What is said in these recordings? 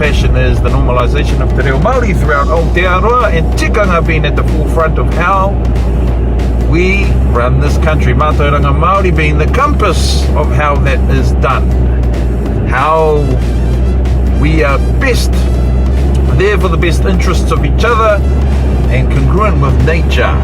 passion is the normalization of te reo Māori throughout Aotearoa and tikanga being at the forefront of how we run this country. Mātauranga Māori being the compass of how that is done. How we are best there for the best interests of each other and congruent with nature.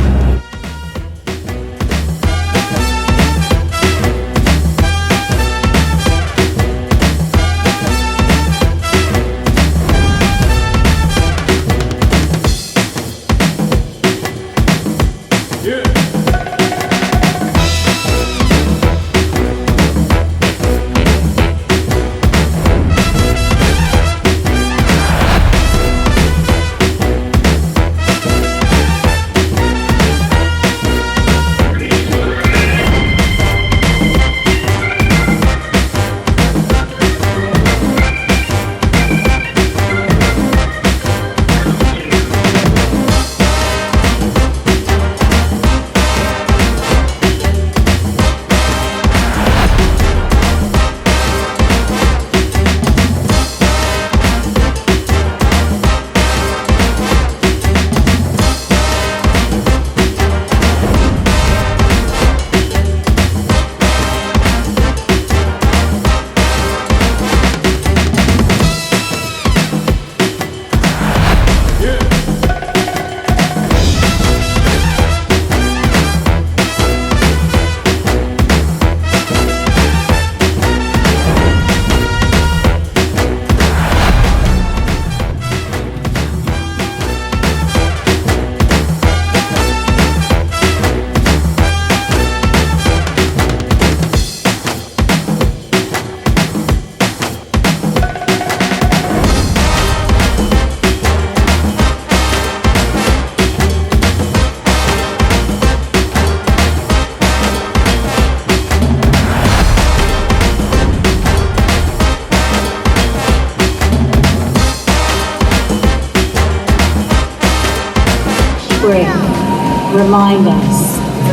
Breath remind us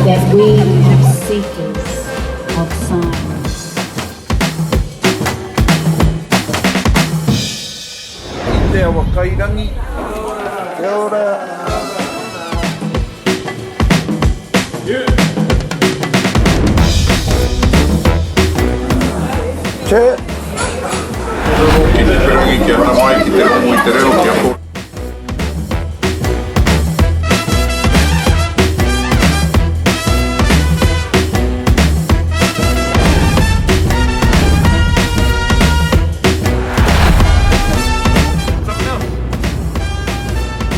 that we are seekers of signs. I te awa kairangi. Kia ora. Che. Ki te pirangi kia haramai ki te rongo i te reo kia kore.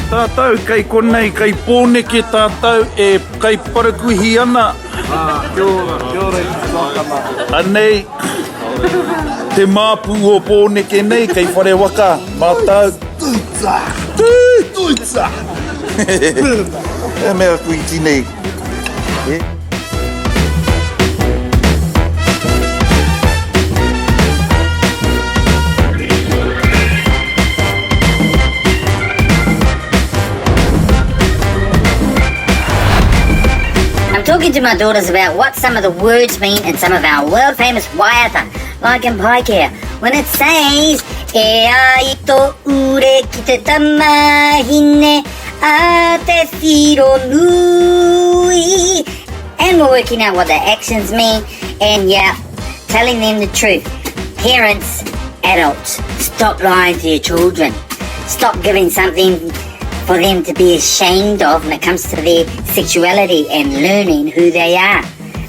Tātou kei konei, kei Pōneke tātou e kai parakuihi ana. Ah, kia ora, kia ora i te wākana. Anei, te māpū o Pōneke nei, kei Wharewaka, mātou. Tuitsa! Tuitsa! E mea aku iti nei. E. I'm talking to my daughters about what some of the words mean in some of our world famous waiata, like in Paikea, when it says, E ai to ure ki te tamahine a te whiro nui. And we're working out what the actions mean, and yeah, telling them the truth. Parents, adults, stop lying to your children. Stop giving something for them to be ashamed of when it comes to their sexuality and learning who they are.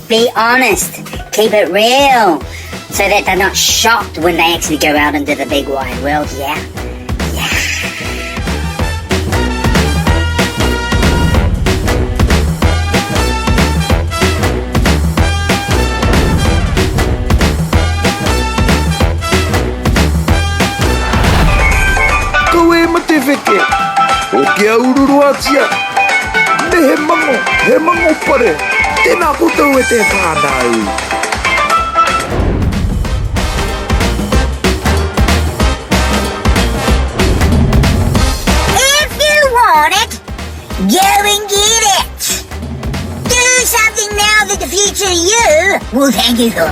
Be honest, keep it real, so that they're not shocked when they actually go out into the big wide world, yeah? Yeah. Kau e mate wheke, o kia ururoatia, me he mango, he mango pare, tēnā koutou e te whānau. If you want it, go and get it. Do something now that the future you will thank you for.